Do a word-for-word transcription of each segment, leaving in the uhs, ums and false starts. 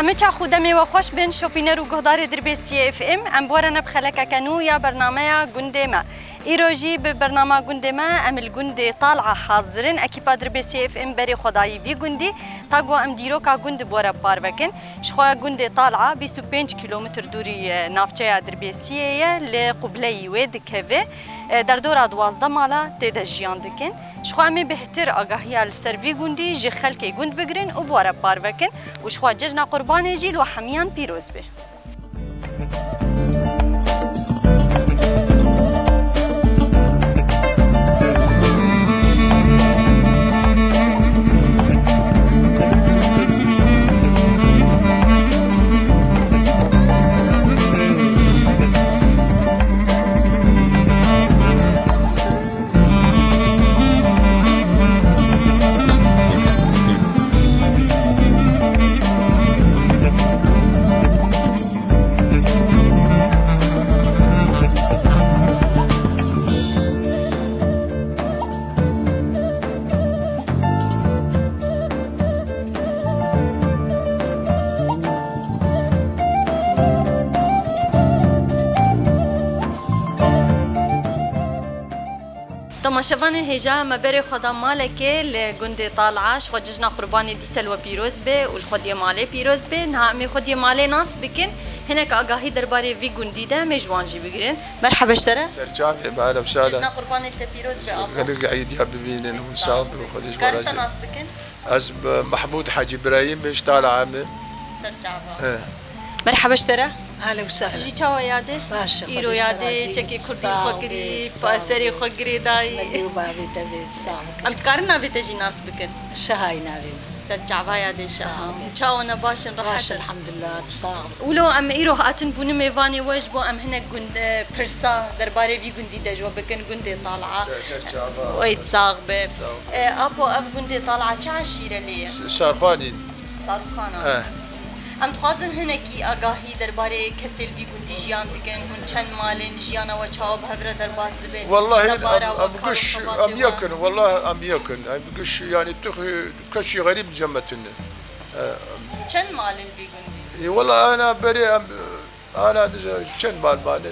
Miçax û demê we xweş bin, şopîner û guhdarê Dirbêsiyê F M. Em bi we re ne bi xelekeke nû ya bernameya Gundê Me. Îro jî bi bernama Gundê Me em li gundê Tal'a hazir in. Ekîpa Dirbêsiyê F M berê xwe dayî vî gundî, ta ku em dîroka gund bi we re parve kin. Ji xwe gundê Tal'a bîst û pênc kîlometr dûrî, e, navçeya Dirbêsiyê ye, li qubleyî wê dikeve. E, derdora duwazdeh mala tê de jiyan dikin. Ji xwe em ê bêhtir agahiya li ser vî gundî ji xelkê gund bigirin û bi we re parve kin û ji xwe cejna Qurbanê jî li we hemiyan pîroz be. Temaşevanên hêja, me berê xwe da malekê li gundê Tal'a, ji xwe cejna Qurbanê dîse li we pîroz be û li xwediyê malê pîroz be. Niha em ê xwediyê malê nas bikin, hinek agahî derbarê vî gundî de em ê ji wan jî bigirin. Merheba ji te re. Serçavê, merheba ji te re. Cejna Qurbanê li te pîroz be, apo. Gelek îdiya bibînin, hûn sax bin, Xwedê ji we razî. Karin te nas bikin? Ez, e, Mehmûd Hecî Birayîm, ji Tal'a me. Ser çava. He. Merheba ji te re. Ahlen û sehlen. Tu jî çawa yadê? Baş e, Îro Xwedê ji te yadê razî. Çekê kurdî xwe kirî, pa-, serê xwe girê dayî. Sağ ol. Sağ ol. Em dikarin navê te jî nas bikin? Şehay navê min. Ser çava yadê Şeha. Sağ ol. Çawa ne, baş in, rehet in? Baş, elhamdulillah, sağ ol. Wilo em îro hatin bûne mêvanê we, ji bo em hinek gund-, e, pirsa derbarê vî gundî de ji we bikin, gundê Tal'a. Ser çava. Wey sax be. Sağ ol. E, apo, ev gundê Tal'a çi eşîre lê ye? S-, Sarxwanî. Sarxana. Eh. Em dixwazin hinekî agahî derbarê kesê li vî gundî jiyan dikin, hûn çend mal in, jiyana we çawa bi hev re derbas dibe? Wallahî em, em giş, em yek in, wallahî em yek in. Em giş, yanî tu xi-, kesî xerîb li cem me tune. Eh, çend mal in vî gundî? Ê, wallahî ana berê em Ana dize çend mal mane?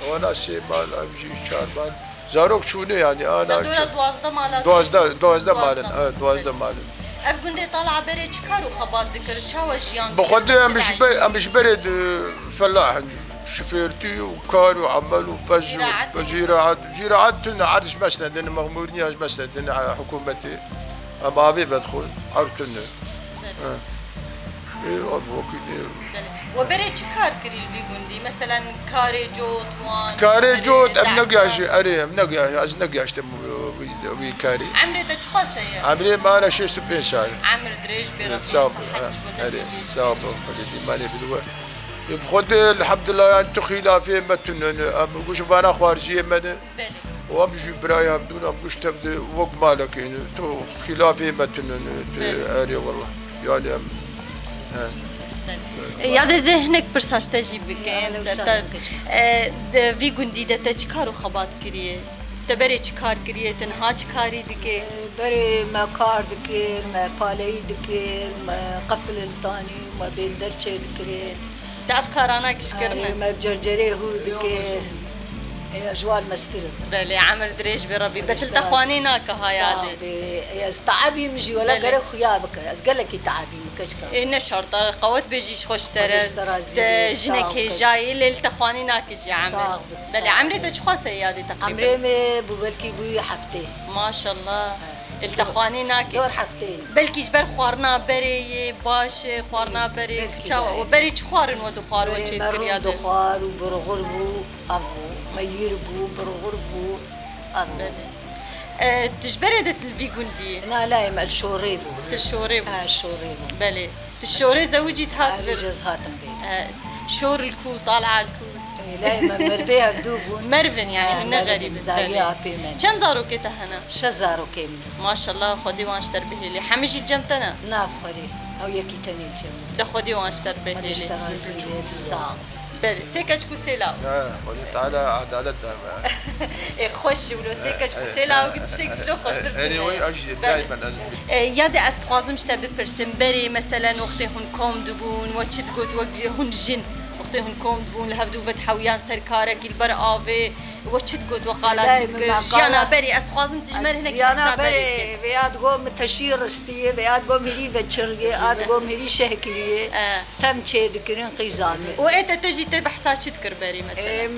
Wana sê mal, ev jî çar mal. Zarok çûne yani, ana. Derdora çû-, duwazdeh mala. Duwazdeh, duwazdeh mal in, duwazdeh. Evet, duwazdeh mal in. Ev gundê Tal'a berê çi kar û xebat dikir? Çawa jiyan dikir? Bi xwedê em ji ber-, em ji berê di felah in. Şifêrtî û kar û emel û pez û zîraet. Zîraet, zîraet tune, erd ji me stendin, mexmûrniya ji me stendin, hikûmetê. Em avê vedixwin, erd tune. Belê. Ha. Ê, ev wekî nê. Belê. We berê çi kar kirî li vî gundî? Meselen, karê cot wan, karê cot, em negiyaşî, erê, em negiyaşî, ez negiyaştim wî, wî karî. Emrê te çiqas heye? Emrê me ana şêst û pênc sal. Emir dirêj bê, Rabbi sehet ji bo te bidî. Sağ ol, Xwedê dîmanê bide we. Ê, bi Xwedê, elhamdulillah, yani tu xîlafê me tune ne. Em guş vana xwarijiyê me ne. Belê. Û em jî birayê hevdûn, em giş tev de wek malekê ne. Tu xîlafê me tune ne, tu erê wela. Yani em, he. Belê. E, ya de zê hinek pirsa ji te jî bikim, ser te, e, di vî gundî de te çi kar û xebat kiriye? Te berê çi kar kiriye, te niha çi karî dike? E, berê me kar dikir, me paleyî dikir, me qefil li tanî, me bên derçê dikirin. Te ev karana giş kirine? Erê, me bi cercerê hûr dikir. Ê, ji wan mestir im. Belê, emir dirêj be Rabbî. Bes li te xwanê nake ha yadê. Sağ ol. Ê, ez teabîm jî, wela gerek xuya bike. Ez gelekî teabîm, keçika. Ê, ne şart e, qewet bê jî ji xwe ji te re. Te jinek hêja yê, lê li te xwanê nake jî emir. Sağ ol. Belê, emrê te çiqas e yadê teqrîben? Emrê me bû belkî bûyî heftê. Maşallah. He. Li te xwanê nake. Dor heftê. Belkî ji ber xwarina berê yê baş e, xwarina berê çawa? Belkî. We berê çi xwarin we dixwar, we çêdikir yadê? Berê merûm dixwar û burxur bû, ev bû. Meyir bû, burxur bû, ev bû. Belê. E, tu ji berê de tu li vî gundî yî? Na, layê me li Şorê bû. Tu li Şorê bû? Ha, Şorê bû. Belê. Tu Şorê zewicî tu hat vir? Erê, ez hatim vê. E, Şor li ku, Tal'a li ku? E, layê me Mervê hevdû bûn. Mervin yani, ne xerîb in. Belê. Çend zarokê te hene? Şeş zarokê min. Maşallah, Xwedê wan ji te re bihêlê. Hemî jî li cem te ne? Na, bi Xwedê. Ew yekî tenê li cem min. De Xwedê wan ji te re bihêlê. Xwedê ji te razî be, sağ ol. Belê, sê keçik û sê law. Ha, Xwedê Teala edalet da me. Ê, xweş jî wilo sê keçik û sê law, tiştek ji lo xweştir tune. Anyway, ev jî daimen ez dibînim. E, ya de ez dixwazim ji te bipirsim, berê, meselen, wextê hûn kom dibûn, we çi digot, wek hûn jin, wextê hûn kom dibûn, li hevdû ve dihewiyan ser karekî li ber avê, we çi digot, we qala çi dikir, jiyana berê, ez dixwazim tu ji me re hinek behsa berê bike. Vêya digot min teşî ristiyê, vêya digot min hîrî veçiriyê, a digot min hîrî şeh kiriyê. E. Tem çê dikirin qîzan min. Û ê te, te jî te behsa çi dikir berî mesela? Em,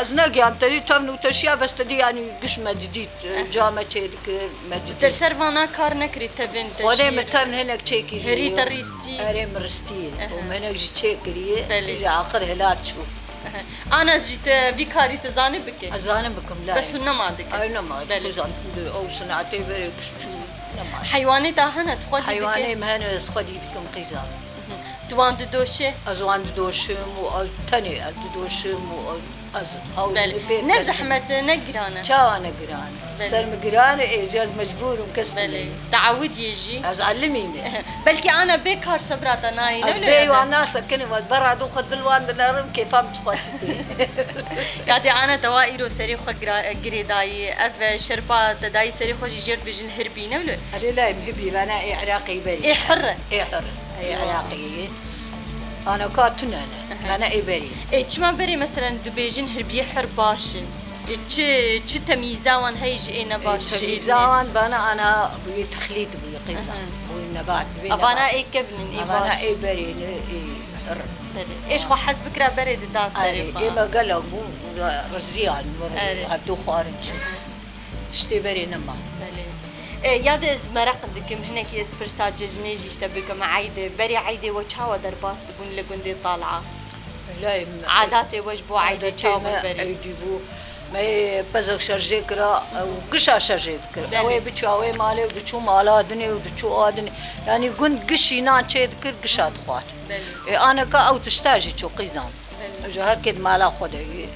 ez negiyan te dî tevn û teşiya bes te dî, yanî giş me didît, ca me çê dikir, me didît. Te li ser vana kar nekirî tevin teşî? Xwedê min tevn hinek çê kiriye. Herî te rîstî? Erê min ristî. Û min hinek jî çê kiriye. Belê. Ji axir hilat çû. Ana jî te vî karî tu zanî bike? Ez zanim bikim, la. Bes hûn nema dikin? Ew nema, belê. Qîzan, ew sinatê berê giş çû nema. Heywanê te hene, tu xwedî dike? Heywanê min hene, ez xwedî dikim qîzan. Hı hı. Tu wan didoşî? Ez wan didoşim û ez tenê ez didoşim û ez hewl Belê. Ne zehmet e, ne giran e. Çawa ne giran e? Belê. Ser min giran e, ê, ez mecbûr im, kes tune ye. Teawidiyê jî. Ez elimî me. Belkî ana bê kar sebra te nayê, ne wilo ye? Ez bê wan nasekinim, ez berra dû xwe dil wan dinerim, kêfa min çi xwesitê. Ya dê ana te wa îro serê xwe gira-, girê dayî. Ev, e, şerpa te dayî serê xwe jî jêr dibêjin hirbî, ne wilo? Erê layê min hibî, vana ê Iraqê berî. Ê hir e. Ê hir. Ê Iraqê ye. Ana ka tune ne. Aha. Vana ê berî. Ê çima berê meselen dibêjin hirbiyê hir baş in? Ê çi, çi temîza wan heye ji ê nebaş, ji ê dinê? Temîza wan bana ana bûyê texlîd bûyê qîza. Aha. Bûyê nebat dibê nebat. Avana ê kevn in, ê baş in. Avana ê berê ne, ê hir. Belê. Ê ji xwe hez bikira berê dida serê xwe. Erê, ê me gelek bû, riziyan, hevdû xwarin çû. Aha. Tiştê berê nema. Belê. E, ya de ez mereq dikim, hinekî ez pirsa cejnê jî ji te bikim, eydê. Berê eydê we çawa derbas dibûn li gundê Tal'a? Lay me. Adatê we ji bo eydê çawa bûn berê? Eydî bû. Me pezek şerjê kira, ew gişa şerjê dikir. Belê. Ew ê biçû, ew ê malê û diçû mala dinê û diçû a dinê. Yanî gund gişî nan çê dikir, gişa dixwar. Belê. E, aneka ew tişta jî çû qîzan. Belê. Ji her kê di mala xwe de yê.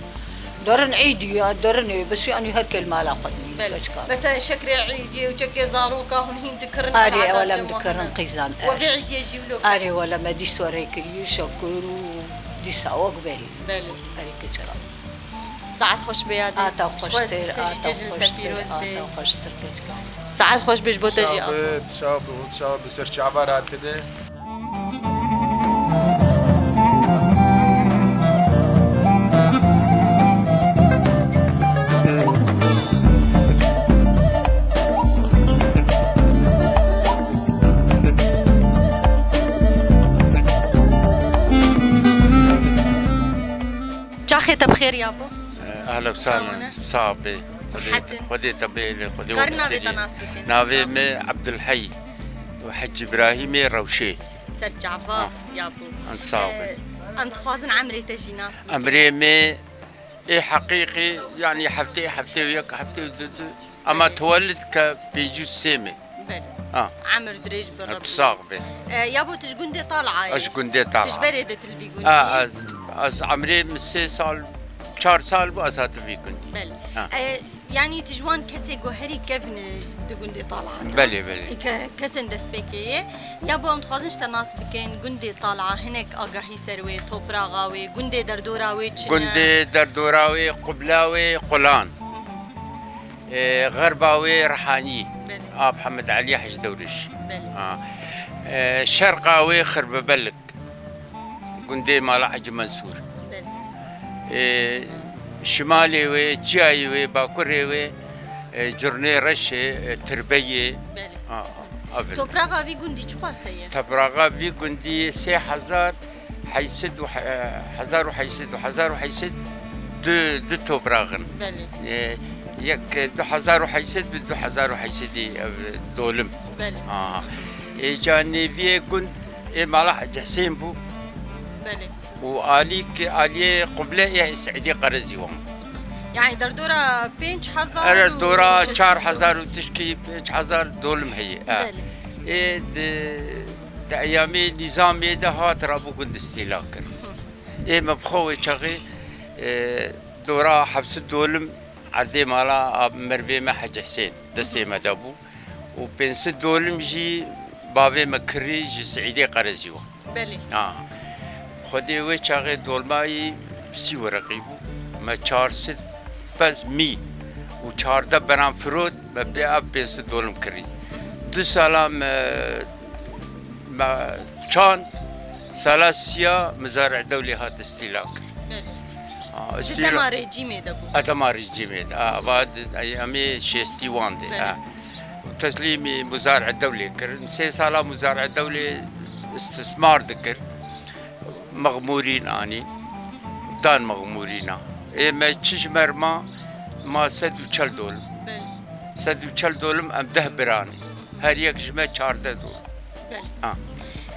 Derin êdî ya, derin ê, bes yanî her kê li mala xwe dimîne, Belê. Keçika. Mesela şekrê êdiyê û çekê zaroka hûn hîn dikirin, Arê, ew elem dikirin, qîzan. We vê êdiyê jî wilo kir. Arê, wele me dîs we rê kirî, şekir û dîsa wek berî. Belê. Erê keçika. Saet xweş be ya dê. Ata xweştir, ata xweştir, ata xweştir keçika. Saet xweş be ji bo te jî. Sax be, sax be, sax be, ser çava ratine. Çaxê te bi xêr yabo. Ehla we sahlen. Çawa ne? Sax be. Xwedê, Rehet in. Xwedê te bêle, Xwedê we bistêrî. Kar navê te nas bikin? Navê me Ebdulhey û Hec Îbrahîmê Rewşê. Ser çava, ha, yabo. Em sax bin. Em dixwazin emrê te jî nas bikin. Emrê me ê heqîqî, yanî heftê, heftê û yek, heftê û du, du. Ama tewellid ke pêncî û sê me. Belê. Ha. Emir dirêj be, Rebî. Sax be. E, yabo tu ji gundê Tal'a yî? Ez ji gundê Tal'a. Tu ji berê de tu li vî gundî yî? Ha, ez, ez emrê min sê sal, çar sal bû ez hatim vî gundî. Belê. Ha. E, yanî tu ji wan kesê ku herî kevn e di gundê Tal'a de? Belê, belê. Ke-, kesên destpêkê yê. Yabo em dixwazin ji te nas bikin, gundê Tal'a hinek agahî ser wê, topraxa wê, gundê derdora wê çi ne? Gundê derdora wê, qubla wê, qulan. Hı hı. E, xerba wê Rihanî, Belê. Ap Hemed Elî Hec Dewriş. Belê. Ha. E, şerqa wê Xirbibelk, gundê mala Hecî Mensûr. Belê. E, şimalê wê, çiyayê wê, bakurê wê, e, Curnê Reşê, e, Tirbeyê. Belê. Ha, ha, belê. Topraxa vî gundî çiqas heye? Topraxa vî gundî sê hezar heyşt û he-, hezar û heyşt û hezar û heyşt du, du toprağin. Belê. E, yek, du hezar û heyşt bi du hezar û heyşt ev dolim. Belê. Aha. E, ca nêviyê gund ê mala Hecî Hesên bû. Belê. Û alîk, aliyê quble ê Seîdê Qerezî wan. Yani derdora pênc hezar Ere û dora şeş sed. Çar hezar û tişkî pênc hezar dolim heye. E. Belê. Ê di Di eyamê nîzamê de hat rabû gund îstîla kir. Hı. Ê me bi xwe wê çaxê, e, dora heft sed dolim erdê mala a mervê me Hec Hesên destê me de bû û pênc sed dolim jî bavê me kirî ji Seîdê Qerezî wa. Belê. Ha. Xwedê wê çaxê dolmayî Sî wereqî bû. Me çar sed pez mî û çardeh beran firot, me pê ev pênc sed dolim kirî. Du sala me, me çand, sala siya mizarê dewlê hat îstîla kir. Belê. Ha, Di îstîla- dema rejîmê de bû. A, dema rejîmê de. A, va di-, ay, em ê şêstî wan de, Belê. ha. Teslîmî mizarê dewlê kirin. Sê sala mizarê dewlê istismar dikir. Mexmûrîn anî, dan mexmûrîna. Ê me çi ji me re ma, ma sed û çel dolim. Belê. Sed û çel dolim, em deh biran in. Her yek ji me çardeh dolim. Belê. Ha.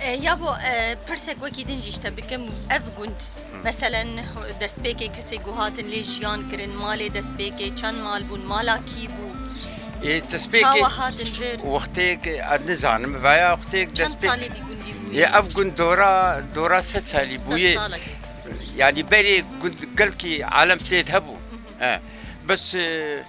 E, ya bo, e, pirsek wekî din jî ji te bikim, ev gund, Hı. meselen, destpêkê kesê ku hatin lê jiyan kirin, malê destpêkê, çend mal bûn, mala kî bû? Ê, destpêkê Çawa hatin vir? Wextêk, ez nizanim, veya wextêk Çend destpêk- salê vî gundî bûye? Ê, ev gund dora, dora sed salî Sed bûye. salek. Yanî berê gund gelkî alem tê de hebû. Hı hı. He. Bes, e, e,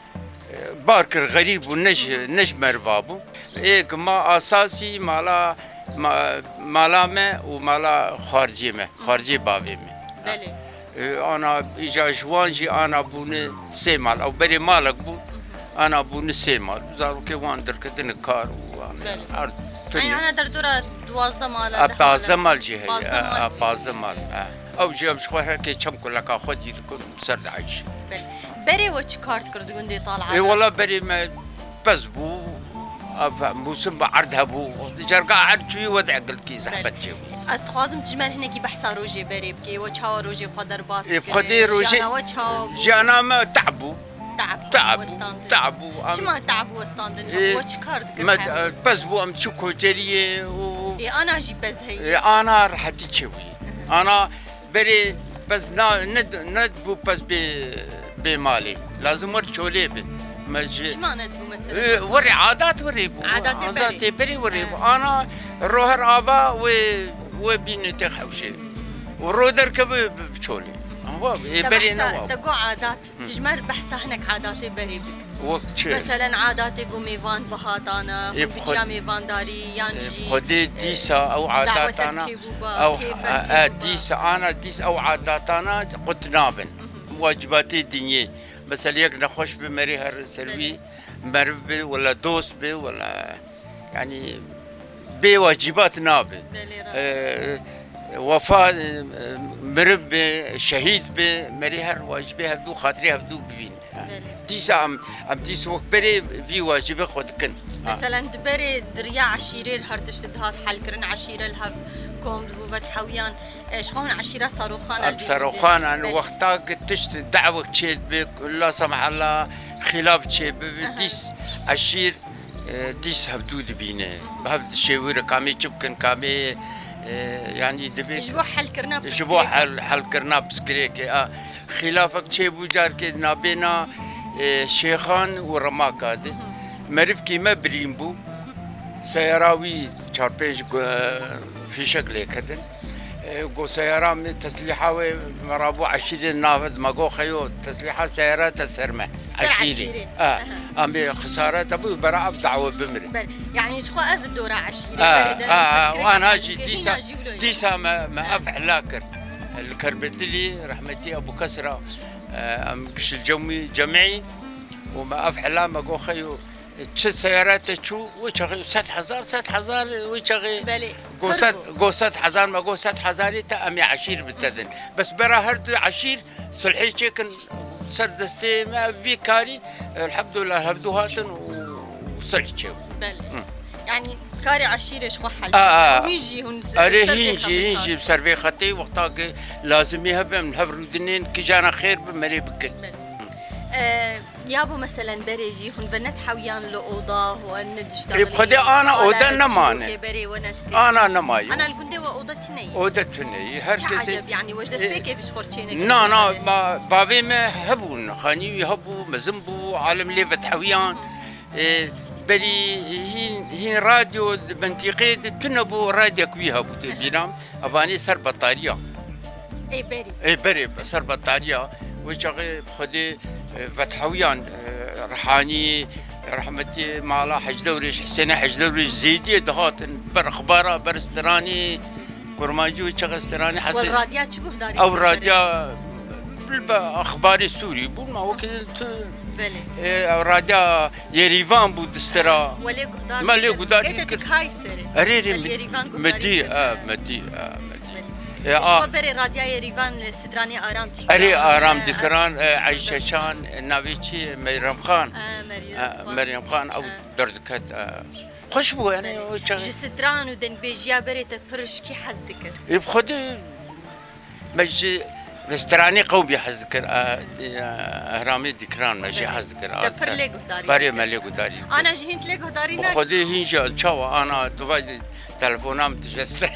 bar kir, xerîb bû, ne ji, ne ji meriva bû. Ê, gima asasî mala, ma-, mala me û mala xwarziyê me, xwarziyê bavê me. Belê. E, ana, îca ji wan jî ana bûne sê mal. Ew berê malek bû, ana bûne sê mal. Zarokê wan derketine kar û wan Belê. erd Ay, tunê. ana derdora duwazdeh mal, A, deh mal. pazdeh mal jî heye. Pazdeh A, mal a, jî. pazdeh mal. A. Ew jî em ji xwe herkê çem kuleka xwe dî dikin û ser diayîşin. Belê. Berê we çi kar dikir di gundê Talha Ê, de? wela berê me pez bû. Ev mûsim bi erd hebû. Di cerga erd çûyî we diegilkî zehmet Belê. çêbû. Ez dixwazim tu ji me re hinekî behsa rojê berê bikî. We çawa rojê xwe derbas Ê, dikir? xwedê rojê Jiyana we çawa bû? Jiyana me te'b bû. Te'b, Te'b bû, westandin. te'b bû. Em Çima te'b û westandin Ê, hebû? We çi kar dikir me, her west? pez bû, em çû koçeriyê û Ê, ana jî pez heye. Ê, ana rehetî çêbûyî. Hı hı. Ana berê pez na, ne, ne bû pez bê, bê malê. Lazim wer çolê bi. Me ji Çima nedibû mesela? Ê, werê adat werê bû. Adatê Adatê berê. berê werê bû. He. Ana roher ava wê, wê bîne tê hewşê. Û ro derkeve bi, bi çolê. Aha, ê, Te berê behsa, ne wa. te got adat. Hı. Tu ji me re behsa hinek adatê berê bik. Wek çi? Meselen adatê ku mêvan bihatana, Ê, hûn bi biçiya çi- mêvandarî, yan Ê, jî, Xwedê e, dîsa ew dawetek adatana, çêbûba, ew, kêfek e, e, çêbûba. dîsa, ana dîs ew adatana qut nabin. Mhm. Wacibatê dinyê. Mesela yek nexweş bi merê her ser wî, Belê. meriv bi, wela dost bi, wela, yanî bê wacibat nabe. Belê, rast. Ee, wefa, e, meriv be, şehîd be, merê her wacibê hevdû, xatirê hevdû bivîn. Belê. Dîsa em, em dîs wek berê vî wacibê xwe dikin. Ha. Meselen, di berê di riya eşîrê her tişt dihat helkirin, eşîre li hev kom dibû, ve dihewiyan, e, ji xwe hûn eşîra Saroxan Em dibûn. Saroxan an Belê. wexta ki tişt dawek çê dibe, la semahalla xîlaf çê bibe, Aha. dîs eşîr E, dîs hevdû dibîne. Bi hev dişêwire, kamê çi bikin, kamê, e, yanî dibê Ji bo helkirina ji bo piskirêk. hel-, helkirina piskirêkê. A, xîlafek çêbû carkê di nabêna, e, Şêxan û Remaka de. Hı hı. Merivkî me birîn bû. Seyara wî çar pênc gu-, fîşek lêketin. E, go seyara min teslîha wê me rabû eşîrê naved me go xeyo teslîha seyara te ser me. Ser Eşîrê. eşîrê. Ha, Aha. em ê xisare te bû bera ev dawe bimire. Belê. Yanî ji xwe ev dora eşîrê Ha, berê de ha, ha, pirsgirêk wan ha hal jî dike, dîsa, hîna jî wilo ye. dîsa me, me Ha. ev hela kir. Li Kerbetilî rehmetî Ebû Kesra, e, em giş li cemî, cemî û me ev hela me go xeyo Çi seyara te çû, wê çaxê sed hezar, sed hezar, wê çaxê Belê. go sed, go sed hezar, me go sed hezarê te em ê eşîr bi te din. Bes bera her du eşîr sulhê çêkin ser destê me vî karî, elhamdulillah hevdû hatin û sulh çêbû. Belê. Hı. Yanî karê eşîrê ji xwe hel A, a. Hîn jî hûn Erê ser vê hîn jî, xetê hîn kar jî ser vê xetê wexta ki lazimî hebe em hev rûdinên kijana xêr bi merê bikin. Belê. E, ya bo meselen berê jî hûn ve netihewyan li oda, hûn ne dişta Ê, bi Xwedê ana oda nemane. Berê we netike. Ana nemaye. Ana li gundê we oda tune ye. Oda tune ye. Her Çi kesê aceb, yanî we ji destpêkê bi ji xwe çênekirî Na, na, berê. ma, bavê me hebûn. Xanî wî hebû, mezin bû, alem lê vetehiyan. Hı. Ê, berî hîn, hîn radyo di mintîqê de tune bû, radyek wî hebû, tê Hı hı. bîram. Evanê ser betariya. Ê berî. Ê berê ser betariya. Wê çaxê Xwedê, e, vethewiyan, e, Rihanî, rehmetî mala Hecdewrêj, Hisênê Hecdewrêj zêdiyê dihatin ber exbara, ber stranê, kurmancî wê çaxê stranê Hesê. Wel radya çi guhdarî Ew kir radya, berê? Li axbarê Sûrî bûn, ma wekî tu, Belê. e, radya Yerîvan bû distera. Welê guhdar Me lê dikir. guhdar Ê te dikir. Dikay serê. Erê, erê, Welê me, Yerîvan me guhdar dî, dikir. e, me dî, e, me dî. Belê. E, Ji a- xwe berê radya Yerîvan li Sidranê Aram tî Erê, kiran. Aram E, dikiran, e, Eyşeşan, e, navê çi? Meyrem Xan. E, Meryem E, Xan. Meryem Xan, ew E. derdiket, e, xweş bû, yani, Belê. o çax- Ji stran û dengbêjiya berê te pir ji kî hez dikir? E, bi Xwedê Me ji stranê qewmî hez dikir, a, a, ehramê dikran me jî Belê. hez dikir. Te A, pir ser- lê guhdarî Berê dikir. me lê guhdarî dikir. Ana ji hîn lê guhdarî Bi ne? Xwedê hîn jî çawa ana tu vay telefona min dijeste.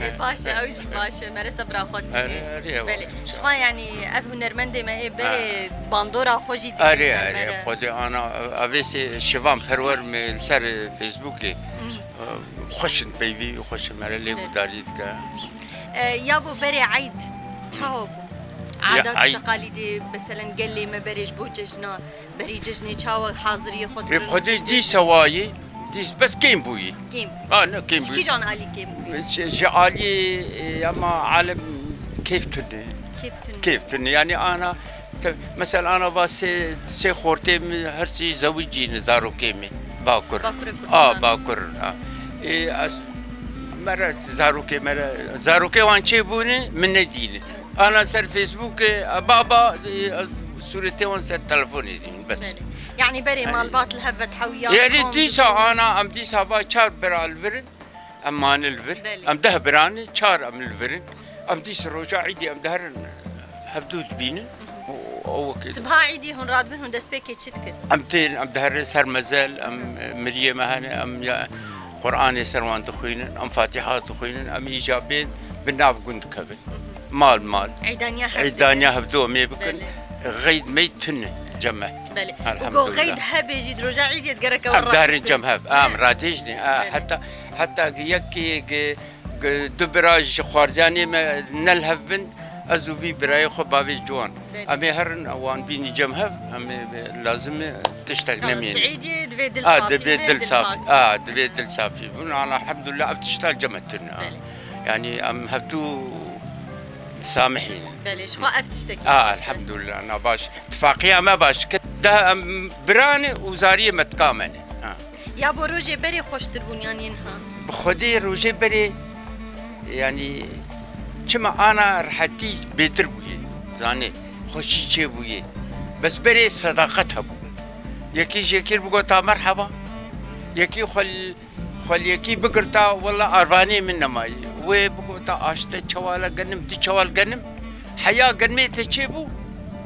Ê, baş e, ew jî baş e. Mere sebra xwe tîne. Erê, erê, ew Belê. çawa. Ji xwe yanî ev hunermendê me ê berê Ha. bandora xwe jî dike Erê, ser erê, mere. Xwedê ana, ev ê sê şivan perwer me li ser Facebookê. Hmm. Xweş in peyvî, xweş in mere lê Belê. guhdarî dike. E, ya bo berê eyd çawa bû? Ya, Adat û eyd. teqalîdê, meselen, gelê me berê ji bo cejna, berî cejnê çawa haziriyê xwe Ê, dikirin? Xwedê dîsa wayî, dîs bes kêm bûyî. Kêm. Ha, ne kêm Ji bûyî. kîjan alî kêm bûyî? Ji, ji alî, e, ama alem kêf tune. Kêf tune. Kêf tune. Yani ana, te, mesela ana va sê, sê xortê min her çî zewicîne zarokê min. Bakur. Bakurê A, Kurdistanê. Bakur, ha. E, ez, mere, zarokê mere, zarokê wan çêbûne, min nedîne. Ana ser Facebookê, e, baba, e, ez sûretê wan ser telefonê dîn, bes. Belê. Yani berê Yanî malbat li hev ve tehewiya Yerî kom dîsa dibû. ana, em dîsa va çar bira li vir in, em mane li vir. Belê. Em deh bira ne, çar em li vir in. Em dîsa roja îdî em diherin, hevdû dibînin. Û ew wekî Sibha îdî hûn radibin, hûn destpêkê çi dikin? Em tên, em diherin ser mezel, em, e, miriyê me hene, em ya Qur'anê ser wan dixwînin, em Fatiha dixwînin, em îca bên bi nav gund dikevin. Mal mal. Eydaniya hev Eydaniya dikin. hevdû em ê bikin. Belê. Xeyd meyd tune cem me. Belê. Elhamdulillah. Û go xeyd hebê jî di roja îdê digereke Em we diherin rakiştin. cem hev. Em Belê. radêjnê. A, Belê. heta, heta yekê ge, ge, du bira ji xwarziyanê me ne li hev bin, ez û vî birayê xwe bavê ciwan. Belê. Em ê herin wan bînî cem hev, em ê lazim e tiştek Xalas, nemîne. Îdê divê dil A, safî divê be, dil dil safî, pak. a, divê dil safî bûn. Ana, elhamdulillah, ev tişta cem e tune, a. Belê. Yani em hevdû disamihîn. Belê, ji xwe ev tiştekî A, baş e. elhamdulillah, na baş. Tifaqiya me baş kir. Daha em birane û zariyê me tika me ne. Ha. Ya bo rojê berê xweştir bûn yan yên ha? Bi Xwedê rojê berê, yani, çima ana rehetî bêtir bûye, zanê, xweşî çê bûye. Bes berê sedaqet hebû. Yekî ji yekî bigota merheba, yekî xwe li, xwe li yekî bigirta, wela arvanê min nemayî. Wê bigota aşte çewala genim, du çewal genim, heya genimê te çêbû,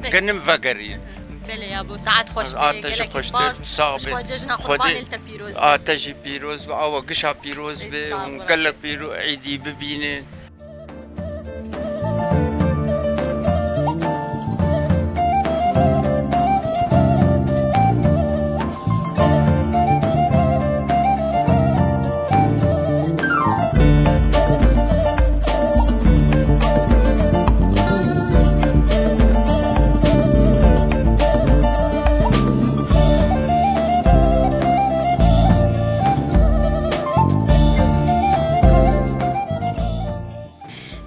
Peki. genim vegerî. Belê ya bo, saet xweş be, A, te jî gelekî xweş spas. be, sax Ji be. xwe cejna Xwedê Qurbanê li te pîroz be. A, te jî pîroz be, awa gişa pîroz Ê, be, sax hûn be. gelek pîro îdî bibînin.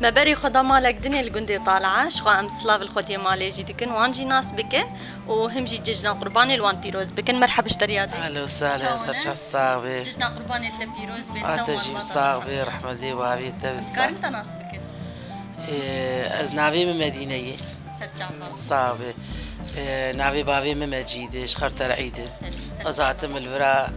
Me berê xwe da malek dinê li gundê Tali'a, ji xwe em silav li xwetiyê malê jî dikin, wan jî nas bikin û him jî cejna Qurbanê li wan pîroz bikin. Merheba ji te re yadê. Ehlen û sehlen, Çawa ne? serçe sax bê. Cejna Qurbanê li te pîroz bê, A te te û te jî wan sax bê, rehmetê bavê te bi Em sax. dikarin te nas bikin? Ê, ez navê min Medîne ye. Serçava. Sax bê. Ê, navê bavê min Mecîd e, ji Xerter Îd e. Belê, serçava. Ez hatim li vira,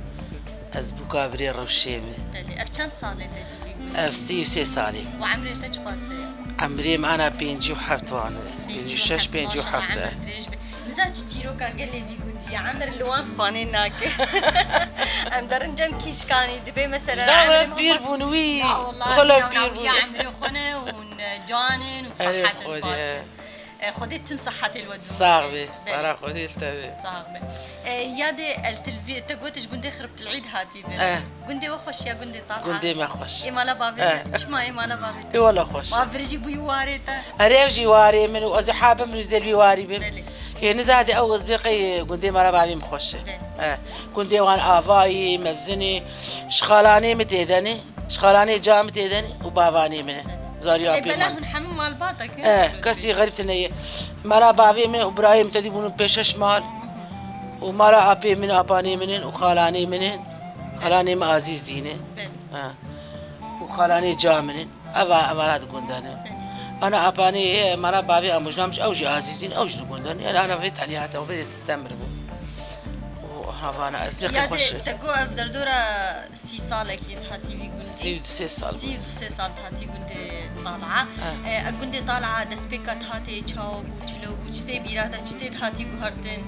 ez bûka birê rewşê me. Belê, ev çend salê te tu vî gundî? Ev sî û sê salê. Û emrê te çiqas e? Emrê min ana pêncî û heft wan e. Pêncî û şeş, pêncî û heft, maşallah, e. Emir dirêj be. Niza çi çîroka gelê vî gundî ye, emir li wan xwanê nake. Em derin cem kîşkanî, dibê mesela Da emrê wele me pîr xwe bûn wî. Da, wela Wele ya, pîr ya, bûn. ya emrê xwe ne û hûn, e, can in û Erê sehet in, Xwedê. baş in. E, Xwedê tim sehetê li we dû. Sax bê, Belê. stara Xwedê li te bê. Sax be. E, yadê el tilvî, te got ji gundê Xirpilîd hatî be. Eh. Gundê we xweş ya gundê Talha? Gundê me xweş. Ê mala bavê Eh. te. Çima ê mala bavê te? Ê wela xweş. Wa vir jî bûyî warê te. Erê ev jî warê min û ez ê ha bim û zêl wî warî bim. Belê. Ê nizadê ew ez bê qey gundê me re bavê min xweş e. Belê. Eh. Gundê wan avayî, mezinî, ji xalanê min têdenê. Ji xalanê ca min têdenê û bavanê min e. zarî apê min. Bela hûn hemû malbata kin? Eh, kesî xerîb tune ye. Mala bavê min û birayê min tedî bûn pêşeş mal. Û mala apê min, apanê min in û xalanê min in. Xalanê min Azîzî ne. Belê. Ha. Û xalanê ca min in. Eva, eva ra di gunda ne. Belê. Ana apanê, e, mala bavê Amûjna min, ew jî Azîzî ne, ew jî di gunda ne. Yani ana vê tenê hate, ew vê temir bû. Û havana ez pêqî xweş. Yadê te got ev derdora sî salekî hatî vî gundî. Sî û sê sal bû. Sî û sê sal hatî gundê Tala. Ha. E, gundê Tala destpêka hatê çawa bû, çilo bû, çi tê bîra te, çi tê hatî guhertin?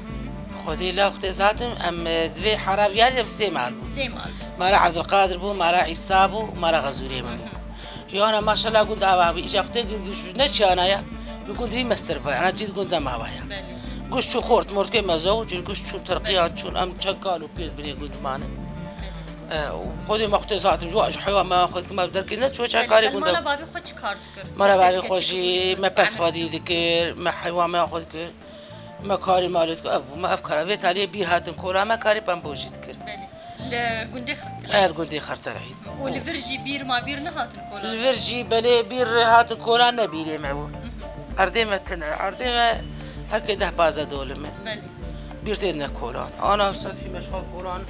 Xwedê la xwedê zaten em, e, divê hera viyarî em sê mal bû. Sê mal. Mara Evdilqadir bû, mara Îsa bû, mara Xezûrê min bû. Hı hı. Yana maşallah gund ava bû. Îca xwedê gi-, gi-, ne çiyana ya. Bi gund hî mestir bû. Ana cî di gund ne mava ya. Belê. Guş çû xort, mortkê me zew, cin guş çûn terqiyan çûn, em çend kal û pêl binê gund mane. Belê. E, û xwedê me xwedê zaten ji, ji heywan me xwedê me derkê ne çû çend karê gund. Mala bavê xwe çi kar dikir? Mala bavê xwe jî me pes xwedî dikir, me heywan me xwe dikir. Me karê malê dikir, ev bû, me ev kara. Vê taliyê bîr hatin kola me karê pembojî dikir. Belê. Li gundê Xertele. Her gundê Xertele. Û li vir jî bîr ma bîr nehatin kola? Li vir jî belê bîr hatin kola ne bîrê me bû. Hı hı. Erdê me tune. Erdê me herkê deh pazdeh dolime. Belê. Bîr tê ne kolan. Ana sedî meşxal kolan.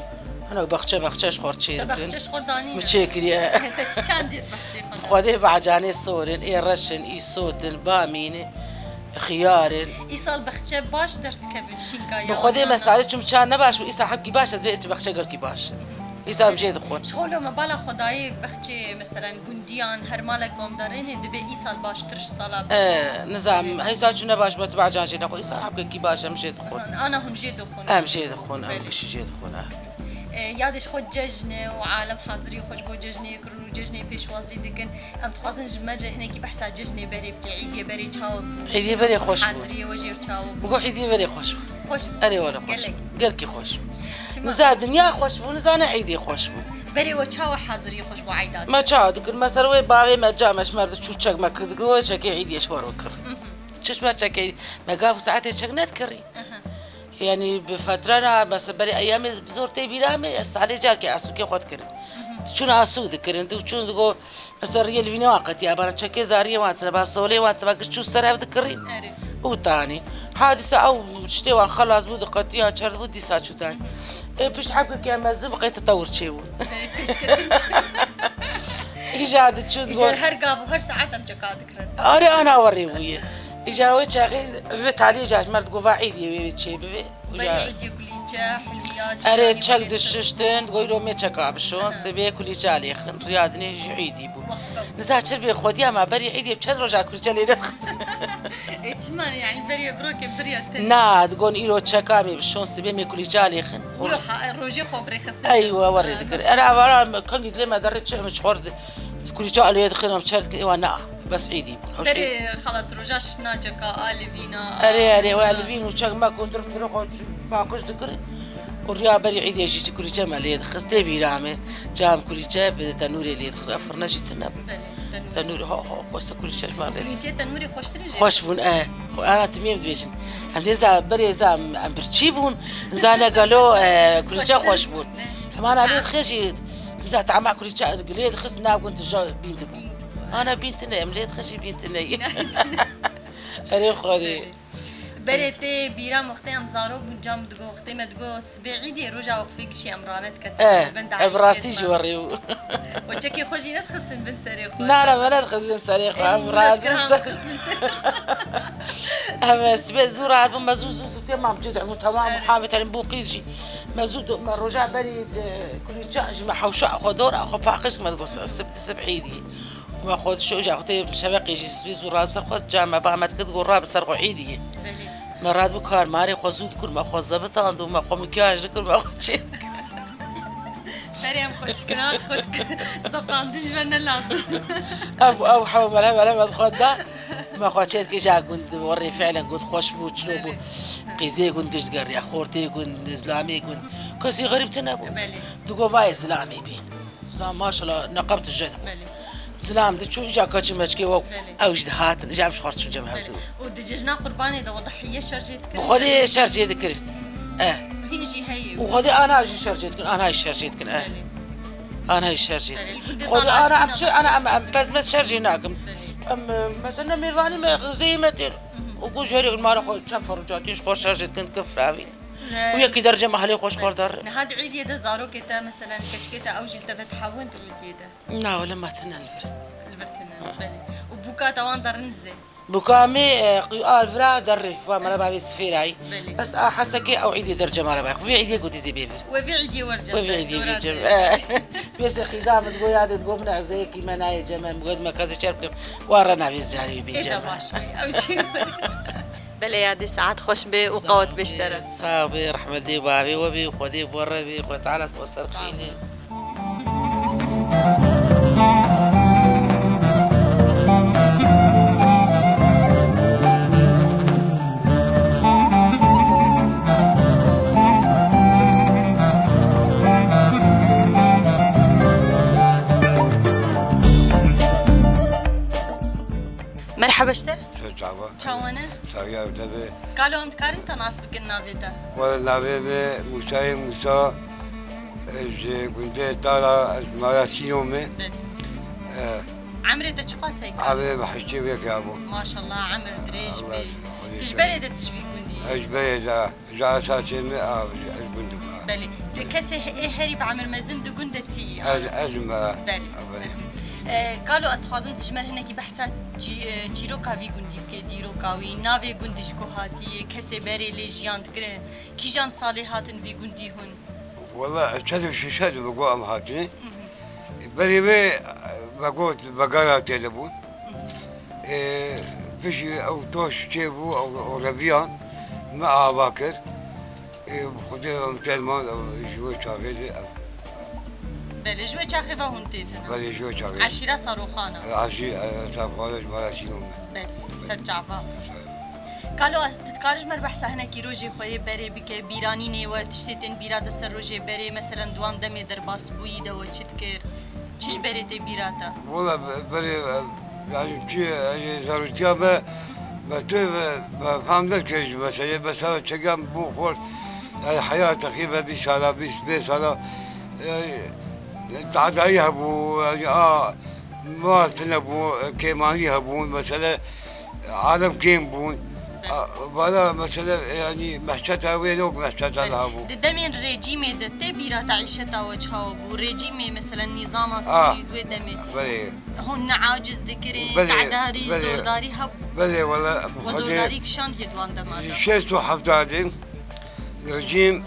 Hene baxçe baxçe ji xor çê dikin. Te baxçe ji xor danî? Mi çê kiriye. Te çi çandî baxçê xwe? Xwedê bacanê sorin, ê reşin, î sotin, bamîne. Xiyarên. Îsal bexçe baş derdikevin şînka ya. Bi Xwedê me salê çûm çar ne baş bû, îsal hebkî baş ez vê çi bexçe gelkî baş. Îsal em jê dixwin. Ji xwe lo me bala xwedayê bexçê, meselen, gundiyan, her malek wan derênê, dibe îsal baştir ji sala. E, nizam, heysa çû ne baş bû, tu bacan jê nexwe. Îsal hebkekî baş em jê dixwin. Ana hûn jê dixwin. Em jê dixwin, em gişî jê dixwin, e. E, yadê ji xwe cejne û alem hazirî xwe ji bo cejnê kirin û cejnê pêşwazî dikin. Em dixwazin ji me re hinekî behsa cejnê berê bike. Îdiyê berê çawa bû? Îdiyê berê xweş bû. Haziriyê we jê re çawa bû? Bi go îdiyê berê xweş bû. Xweş bû. Erê wele xweş bû. Gelek. Gelkî xweş bû. Çima? Niza dinya xweş bû, niza ne îdiyê xweş bû. Berê we çawa haziriyê xweş bû eyda? Me çawa dikir? Me ser wê bavê me ca me ji me re diçû çek me kir, dikir wê çekê îdiyê ji we re kir. Mhm. Çi ji me çekê, me gav û saetê çek nedikirî. Aha. Yani bi fetrana, mesela berê eyamê zor tê bîra me, salê carkê asûkê xwe dikirin. Mhm. Çûn asû dikirin, tu çûn digo, mesela riyê li vînê wan qetiya, bana çekê zariyê wan tine, ba solê wan tine, ba giş çû ser ev dikirin. Erê. Û tanî. Hadîsa ew ştê wan xelas bû, diqetiya çer bû, dîsa çû tanî. Mhm. Ê pişt hebkekê mezin bi qey tetewir çêbûn. Erê, pêşketin. Îca diçûn. Îcar her gav û her saet em çeka dikirin. Arê ana werê bûye. Îca wê çaxê vê taliyê ca ji me re digo va îdiyê wê çê bivê. Berê îdiyê kulîçe, hilwiyat, erê çek dişiştin, digo îro mê çeka bişon, sibê kulîçe alêxin, riyadinê ji îdî bû. Niza çir bê xwediya me berî îdiyê çend roja kulîçe lê nedixistin. Ê çima yani berê birokê biriya te? Na, digon îro çeka mê bişon, sibê mê kulîçe alêxin. Îro ha, rojê xwe birêxistin. Eywa, werê dikir. Era vara kengî dilê me derê çi em ji xor di-, kulîçe alê dixin em çer dikin, êwa na. Bes îdî bûn. Ew şey. Berê xelas roja şina çeka alivîna. Erê, erê, we alivîn û çek me kundir mindir xwe paqij dikirin. Û riya berî îdê jî kulîçe me lê dixist. Tê bîra me. Cam kulîçe bi tenûrê lê dixist. Ev firne jî tune bû. Belê, tenûr. Tenûr, ho, ho, xwesa kulîçe ji me lê dixist. Kulîçe tenûrê xweştir e jê? Xweş bûn, e. Xwe, ana timiyê dibêjin. Em dê za, berê za em birçî bûn. Za ne gelo, e, kulîçe xweş bûn. Xweştir bûn, ne? Em ana lê dixê jî, za tama kulîçe lê dixist, nav gun tija bîn dibû. Ana bîn tune, em lê dixin jî bîn tune ye. Erê Xwedê. Berê tê bîra me wextê em zarok bûn, cam digo, wextê me digo sibê îdê roja wexfê gişî em rane diketin. Eh, ev rastî ji we rê bû. Û çekê xwe jî nedixistin bin serê xwe. Na, na, me nedixist bin serê xwe, em radibûn ser. Em sibê zû radibûn, me zû, zû, zû tê mam cid hebûn, temam, muhavê terin bû qîz jî. Me zû do-, me roja berî, e, kulîça jî me hewşa xwe dora xwe paqij me digo sib, sib îdî. Me xwe dişo ja xwe tê şeveqê jî sibê zû radibû ser xwe, ca me ba me dikir digo rabi ser xwe îdî ye. Belê. Me radibû kar marê xwe zû dikir, me xwe zebitand û me xwe mikyaj dikir, me xwe çê dikir. Berê em xweşkiran, xweşk zebitandin ji me ne lazim. Ev, ev hew mele mele me xwe da. Me xwe çê dikir ja gund, werê fiilen gund xweş bû, çilo bû. Belê. Qîzê gund giş digeriya, xortê gund, zilamê gund. Kesî xerîb tune bû. Belê. Digo vayê zilamê bîn. Zilam maşallah neqeb tije dibû. Belê. Zilam diçû îca keçî meçkê we, belê, ew jî dihatin, îca em ji xwe re çû cem hevdû. Belê. Û di cejna qurbanê de we dihiye şerjê dikirin? Bi Xwedê şerjê dikirin. Eh. Hîn jî heye. Û Xwedê ana jî şerjê dikin, ana jî şerjê dikin, eh. Belê. Ana jî şerjê dikin. Belê. Xwedê ana em çi, ana em, em pez mez şerjê nakin. Belê. Em, e, mesela mêvanî me, xizeyê me têr. Mhm. Û ku jêrê mara xwe çend ferûcatî ji xwe şerjê dikin, dikin firavî. Ne. Û yekî derece mehelê xwe ji xwe derê. Niha di îdiyê de zarokê te, meselen, keçikê te ew jî li te ve dihewin di îdiyê de? Na, wele me tine li vir. Li vir tine, belê. Û bûka te wan derin zê? Bûka me, e, qi-, a, li vira derê, va mala bavê sifêrayî. Belê. Bes a hesekê ew îdê derce mala bavê. Vê îdê gotî zê bê vir. We vê îdiyê werce. We vê îdiyê dora bê cem. Dora. E, bê se qîza min digo ya de digo min ez yekî me nayê cem em got me kazê çer bikim. Wa re navê carê bê cem. Ê de baş be. Ew jî. Belê ya dê saet xweş bê û qewet bê ji te re. Sağ bê, rehmet dê bavê we bê, Xwedê bo re bê, Xwedê Teala bo ser xînê. Merheba ji te. Ser çava. Çawa ne? Saxiya te be. Kalo em dikarin te nas bikin navê te? Wele navê me Mûsayê Mûsa, e, ji gundê Tala, ez mala Sîno me. Belê. E, Emrê te çiqas heye? Avê me heştê û yek ya bû. Maşallah, emir dirêj be. Allah razı olsun. Tu ji berê de tu ji vî gundî yî? Ez ji berê de, ji esasê me a, ez gundim a. Belê. Tu kesê he-, ê herî bi emir mezin di gund de tî yî? Ez, ez me. Belê. A, belê. E, Kalo, ez dixwazim tu ji me re hinekî behsa çî-, e, çîroka vî gundî bike, dîroka wî, navê gundî ji ku hatiye, kesê berê lê jiyan dikire, kîjan salê hatin vî gundî hûn? Wela ez çed û şeş de me got em hatine. Mhm. Berê wê, e, me got vegara tê de bûn. Mhm. E, piştî ew toş çêbû, ew, ew reviyan me ava kir. Ê, bi Xwedê em têr man, em ji wê çaxê de, em Belê, ji wê çaxê ve hûn têtin, ha? Belê, ji wê çaxê. Eşîra Saroxan a. E, eşî-, e, Saroxan ji mala Sîno me. Belê, ser çava. Ser. Kalo, ez, tu dikarî ji me re behsa hinekî rojê xwe yê berê bike, bîranînê we, tiştê tên bîra de ser rojê berê, meselen, di wan demê derbas bûyî de we çi dikir? Çi ji berê tê bîra te? Wela be-, berê, e, yani çi, e, zaroktiya me, me tu, e, me fam nekir ji meselê, mesela çekan bû xort, yani heyatê xî me bîst sala, bîst pênc sala, e, tadayî hebû, yani a, ma tune bû, e, kêmanî hebûn, mesela, Alem kêm bûn. Belê. A, vana mesela, yani, mehçeta wê ne wek mehçeta Belê. Niha bû. Di demên rejîmê de tê bîra te îşeta we çawa bû? Rejîmê, mesela, nîzama Ah, Sûrî wê demê. Belê. Hûn ne aciz dikirin, Belê, tedarî, belê. Zordarî hebû? Belê, wala, We Xwedê zordarî kişandiye di wan dema de? Şêst û heft de rejîm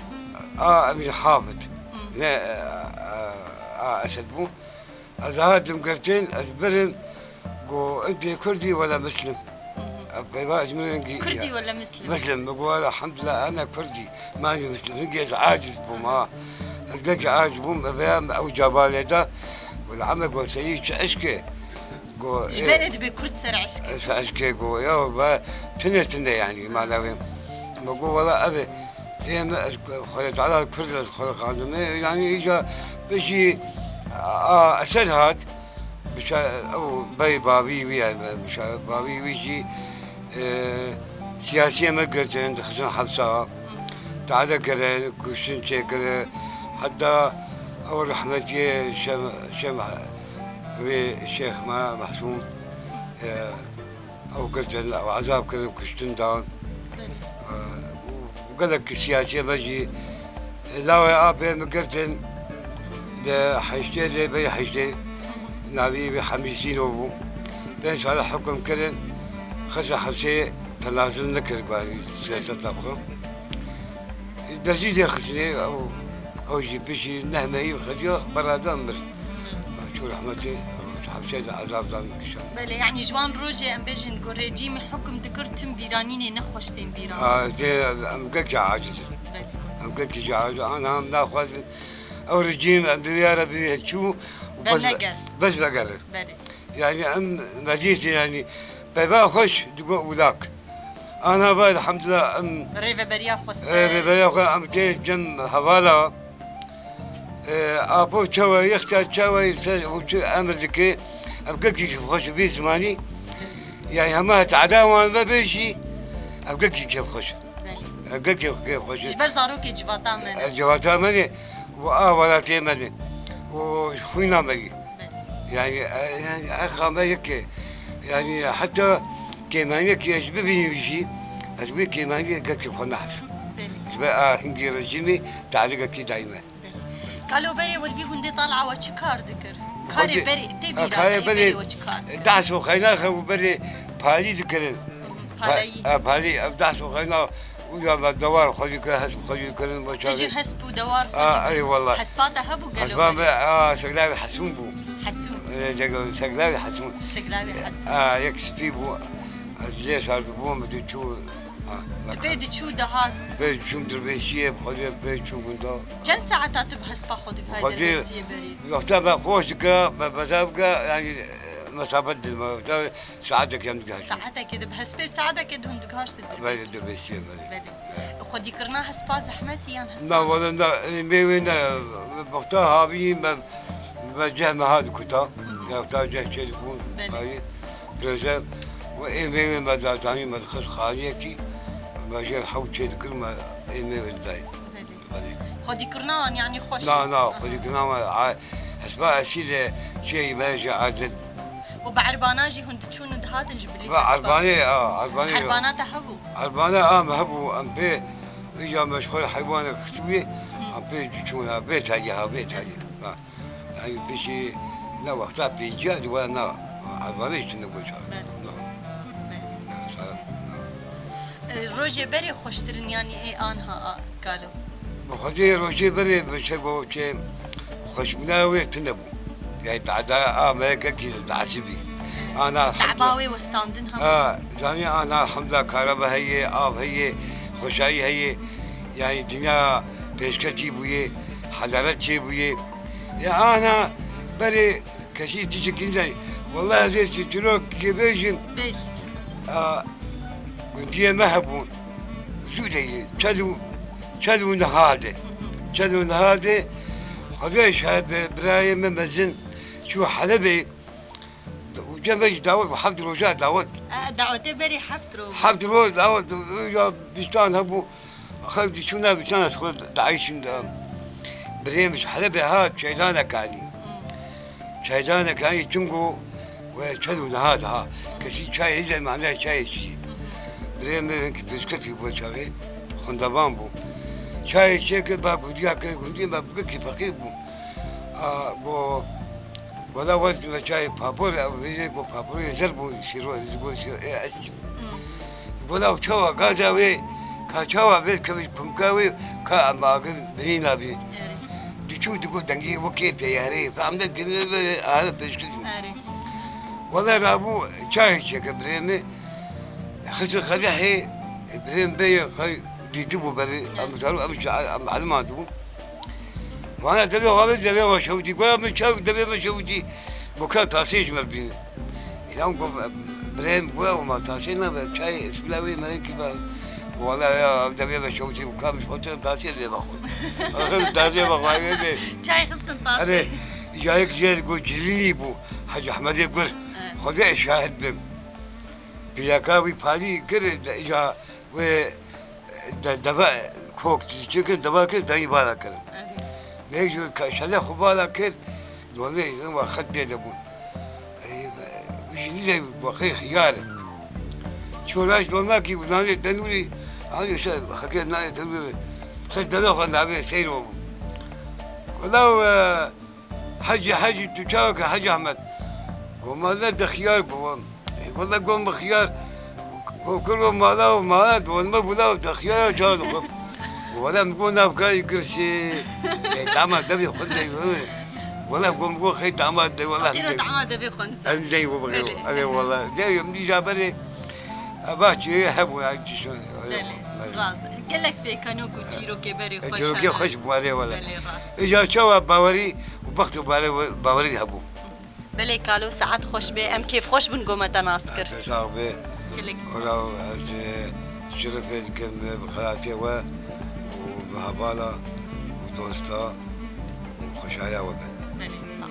a Emîr Hafid. Hı. Ne, a, a, a Esed bû. Ez hatim girtin, ez birim, got, "Intê Kurdî wele Muslim?" Ev peyva ez min rengî Kurdî wele Muslim? Muslim, min got, "Elhamdulillah, ana Kurdî, manî Muslim." Hingê ez aciz bûm, ha. Ez gelkî aciz bûm, ez veya ew cavalê de, wele eme got, "Seyî çi eşkê?" Got, Ji "Ê, berê dibe Kurd ser eşkê. Ser eşkê," got, "Ya, be, tune tune yani, mana wê." Min got, "Wele ev e." Ê me, ez Xwedê Teala Kurd, ez xwe xandime. Yani îca piştî a Esed hat, bişa-, ew bey bavî wî ye, bişa-, bavî wî jî, e, siyasiyê me girtin, dixistin hepsa. Tade kirin, kuştin çêkirin. Heta ew rehmetiyê Şem-, Şem-, wê Şêx me Mehsûm, e, Ew girtin, ew ezab kirin, kuştin dan. Belê. Û gelek siyasiyê me jî lawê apê min girtin, di heştê de, bey heştê, navî wî Hemî Sîno bû. Pênc sala hukm kirin, xistin hepsê, tenazul nekir, got, siyaseta xwe. Destî lê xistinê, ew, ew jî piştî neh mehî xediya berada mir. Çû rehmetê, hepsê de ezab dan kişan. Belê, yanî ji wan rojê em bêjin ku rejîmê hukm dikir, tim bîranînê nexweş tên bîran. Ha, dê em gelkî aciz in. Belê. Em gelkî jî aciz in. Ana em naxwazin. Ew rejîm em divê ya re bivê çû û Bes bes, neger. Bes vegerin. Belê. Yani em meclîsê yani peyva xweş digo ulak. Ana va elhamdulillah em Rêveberiya xwe e, ser. Rêveberiya xwe em tê cem hevala. E, apo çawa, yexta çawa ser û çi emir dike. Em gelkî xweş bî zimanî. Yani hema tada wan ve bêjî. Em gelkî kêf xweş. Belê. Em gelkî kêf xweş. Ji ber zarokê civata me ne. E, civata me ne. Û a welatê me ne. Û xwîna me ye. Belê. Yani, e, yani, exa me yek e. Yani heta kêmaniyekî ez bibînim jî, ez wê kêmaniyê gelkî xwe nahsim. Belê. Ji ber ahengî rejîmê te'lîqekî dayî me. Belê. Kalo berê we li vî gundê Tal'a we çi kar dikir? Karê Xwedê, berê tê ha, bîra karê te, berê, berê we çi kar dikir? Dehs û xeynaxe û berê parî dikirin. Palayî. Pa-, e, parî, ev dehs û xeyna û ya me dewar xwedî kir, hesp xwedî kirin, me Tu jî çavê. Hesp û dewar xwedî kir. A, ey wallah. Hespa te hebû gelo Hespa berê? Me, a, Şeglavê Hesûn bû. Hesûn. E, Şeglavê Hesûn. Şeglavê Hesûn. A, yek spî bû. Ez lê şardibûm, diçû, ha, Tu pê diçû dihat. Pê diçûm dirbêşiyê, bi xwedê pê diçûm gunda. Çend saeta tu bi hespa xwe digihayî Xwedê dirbêşiyê berê? Wexta me xweş dikira, me beza bike, yani, e, mesafet didime. Wexta saetekê em digihaştin. Saetekê de bi hespê saetekê de hûn digihaştin Belê dirbêşiyê? Dirbêşiyê, belê. Belê. Xwedîkirina hespa zehmetî yan hespa? Na, wele na, ê, me wê ne, wexta havî me, me ceh me ha dikuta. Hı hı. Wexta ceh çê dibû, Belê. Hayî, proje. Û ê me wê me da, zanî me dixist xaniyekî, me jê hew çê dikir, me ê me wê didayî. Belê. Belê. Xwedîkirina wan, yanî xweş. Na, na, Aha. Xwedîkirina me, a, hespa esîlê çê me jê adet. Û bi erbana jî hûn diçûn û dihatin ji bilî Ve hespa? Erbanê, a, erbanê yo. Erbana te hebû? Erbana a me hebû, em pê, vêca me ji xwe re heywanek xistibûyê, Hı. em pê diçûn ha, vê tarî ha, vê tarî. Ha. Yani pêşî ne wexta pênciya di were na, erbana jî tune bû çar. Belê. Na. Belê. Na, sa-, na. E, rojê berê xweştir in yanî ê anha a, Kalo? Bi xwedê rojê berê bi çe go çê xweşbûna wê tune bû. Yani tada a me kekî taşibî. Ana Taba hemda wê westandin hemû. Ha, zanî ana hemda karaba heye, av heye, xweşayî heye. Yani dinya pêşketî bûye, hedaret çê bûye. Ya ana berê Kesî tiştekî nizanî. Wellahî ez ê çîrokê bêjim. Bêj. A, gundiyê me hebûn. Zû de yê. Çed û, çed û niha de. Hı hı. Çed û niha de. Xwedê şahid be, birayê me mezin çû Helebê. Û cem me jî dawet bû, heft roja dawet. E, dawetê berî heft roj. Heft roj dawet, ya bîstan hebû. Xelk diçûna bîstan ez xwe diayîşin de. Birê min ji Helebê hat, çeylanek anî. Çeylanek anî çingo we çend û niha daha. Kesî çayê hîzê mane çayê çî. Birê min hinkî pêşketî bû çavê. Xwendevan bû. Çayê çêkir ba gundiya kir, gundiyê me bikî feqîr bû. A, go, Wela wez me çayê papor, ew vêjê ku paporê zer bû, şîro, ji bo şîro, ê, ez çi? Hmm. Wela çawa gaza wê, ka çawa vê kevij pumka wê, ka em agir binî nabî. Erê. Diçû digo dengê wekê teyarê, fehmde gine ve, are pêşkir. Erê. Wela rabû çayê çêke birê me, xisi qedehê, birê me bê xey dîtibû berê, Erê. Em zaru, em şa-, em heliman dibû. Vana devê xwe vê devê xwe şewitî. Goya min çaw devê min şewitî. Goka tasê ji me bîne. Înan got, birayê min goya, ma tasê nabe, çayê îsmîla wê merinkî be. Wala ya, devê min şewitî, goka min şewitî, tasê devê xwe. Axir tasê xwe vê de. Çay xistin tasê. Erê, ya yek jê got Cilîlî bû, Hacı Ahmedê Gur. Evet. Xwedê şahid bim. Plaka wî parî kir, ya wê De, deve kok, çikin deve kir, dayî bala kirin. Erê. Bê ji ka-, şele xwe bala kir, dolmê wa xet dê de bûn. Ey, ji nîzê wexê xiyar. Çora ji dolma kî, nanê tenûrî, anî se, xeke nanê tenûrî, se deve xwe navê seyr bû. Wela, e, Hecî, Hecî, tu çawa ke Hecî Ahmet? Go, ma ne de xiyar, go. Ey, wele go, mi xiyar. Go, kir, go, mala, o mala, go, me bula, o de xiyar, çawa, go. Go, wele, mi go, navkayî girsî. Ey, dama devê xwe de, wele, go, mi go, xey dama de, wele. Tira dama devê xwe nizan. En zey, go, bagi, Belê. Erê, wele. Zey, em dî jaberê. Eva çi hebû ya, çi şo. Belê, rast. Gelek pêkenok û çîrokê berê E, xweş çîrokê hene. Xweş bû, erê wele. Belê, rast. Îja çawa bawerî û bext û bare-, bawerî hebû. Belê, kalo, saet xweş be. Em kêfxweş bûn ku me te nas kir. Te sax be. Gelek Wela spas. Ez, e, şerefê dikim bi xelatê we û bi hevala û dosta û xweşaya we be. Belê, sağ ol.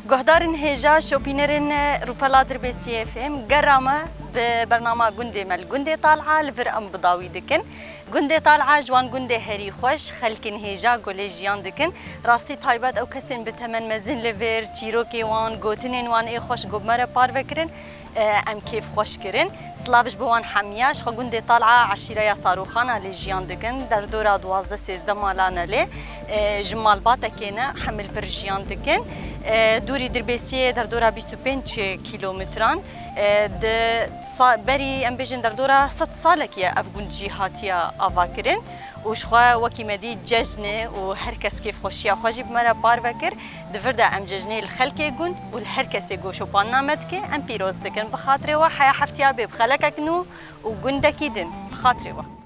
Guhdarên hêja, şopînerên Rûpela Dirbêsiyê F M, gera me Bi bernama Gundê me li Gundê Tal'a li vir em bi dawî dikin. Gundê Tal'a ji wan gundê herî xweş, xelkên hêja ku lê jiyan dikin. Rastî taybet ew kesên bi temen mezin li vir, çîrokê wan, gotinên wan ê xweş ku bi me re parve kirin, e, em kêf xweş kirin. Silav ji bo wan hemiya, ji xwe Gundê Tal'a eşîreya Saroxana lê jiyan dikin. Derdora duwazdeh sêzdeh malan e lê. E, ji malbatekê ne, hemî li vir jiyan dikin. E, dûrî Dirbêsiyê derdora bîst û pênc kîlometran. E, di sa-, berî, em bêjin, derdora sed salekî ye ev gund jî hatiye avakirin û ji xwe wekî me dî cejn e û her kes kêfxweşiya xwe jî bi me re parve kir. Di vir de em cejnê li xelkê gund û li her kesê ku şopanina me dike, em pîroz dikin. Bi xatirê we heya heftiya bê bi xelekek nû û gundekî din. Bi xatirê we.